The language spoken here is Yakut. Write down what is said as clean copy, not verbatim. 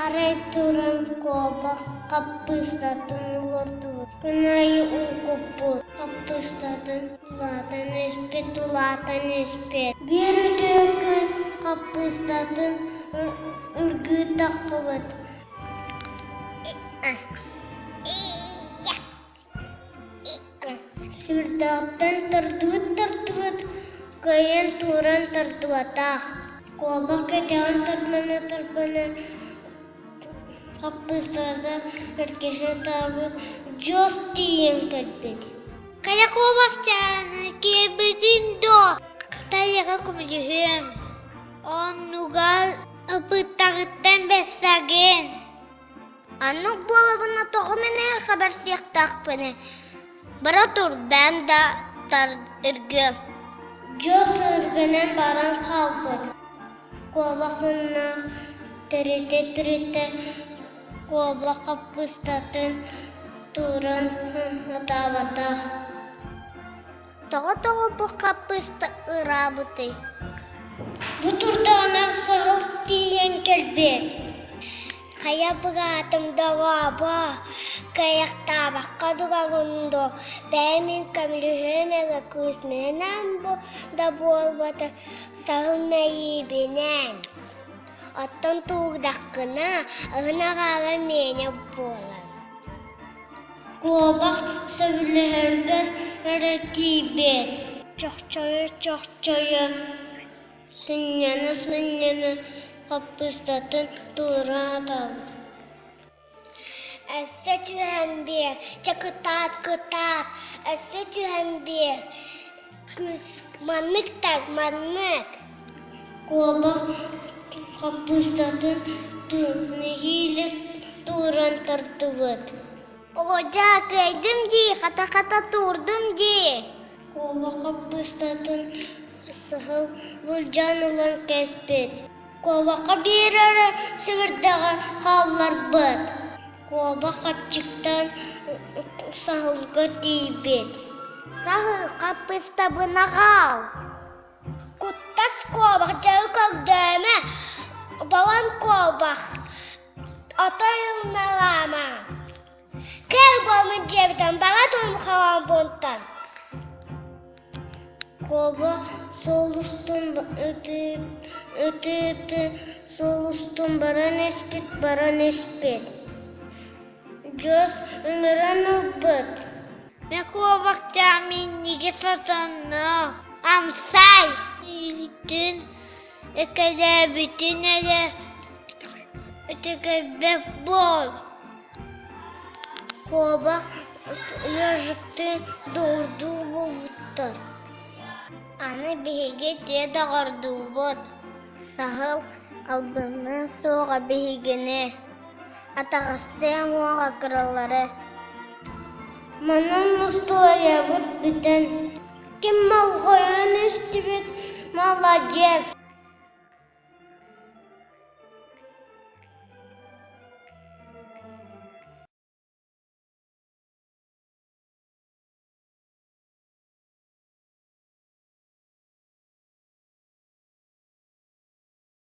Арай туран куобах хаппыыстатын олордубут. Күн аайы уу куппут. Хаппыыстатын улаатан испит, улаатан испит. Биир үтүө күн хаппыыстатын үргүү таххыбыт. Сүрдээхтэн тардыбыт тардыбыт, кыайан тууран тардыбатах. Куобах кэтэҕин тарбана-тарбана хаппыыстата өргөһө таабыт дьуос тиийэн кэлбит. Хайа куобахчааны киирбитин дуо? Кытайга көмөлөһүөм. Оннугар ыпыттаҕыттан бэссагын. Оннук буолабына тоҕо мэнээхэ барсыахтаахпыный, бара турбэм да ыргыам Дьол ыргынан баран хаалбыт, куобах мунна тиритэ-тиритэ куобах хаппыыстатын тууран ытаабатах Тоҕо-тоҕо бу хаппыыста ыраабытый? Бу турдаҕына саһыл тиийэн кэлбит. Хайа быраатым дорообо, кыайахтаабакка турарым дуо, бэйэм мин көмөлөһүөм эрэ күүсмүнэн да буолбата, саһыл мэйиибинэн. Оттон туурдаххына, ыһын аҕаара миэнэ буолар. Куобах сөбүлэһэргэр эрэ тиийбит. Чохчойо-чохчойо, сынньана-сынньана хаппыыстатын туура атаабыт. Өссө түһэн биэр, чэ кытаат, кытаат, өссө түһэн биэр, күүс маннык так, маннык. Куобах хаппыыстатын нэһиилэ тууран тардыбыт. Оҕодьаа, кыайдым дии, хата-хата туурдум дии. Куобах хаппыыстатын саһыл былдьаан ылан кэспит. Куобахха биир эрэ сыгырдаҕы хаалларбыт. Куобах аччыктаан саһылга тиийбит. Саһыл хаппыыстабын аҕал. Куттас куобах дьэ көрдөөмө, балан куобах отой ылналаама. Кэл буолмут дьиэбитин бара турум буунтан. Куобах суол устун ытыы-ытыы суол устун баран испит, баран испит. Дьос ыҥыран ылбыт. Мин куобахтаах минньигэс отонноох, амсай үүтүн эккэлээбитин эрэ итэҕэйбэт буол. Куобах ыарыктыы доҕордуу буолбуттар. Аны биһиги тыа доҕордуубут. Саһыл албынныын суоҕа биһигини, атаҕастыа уҥуоҕа кыралары. Манан устуоруйабыт бүтэн, ким болҕойон истибит, маладьыас!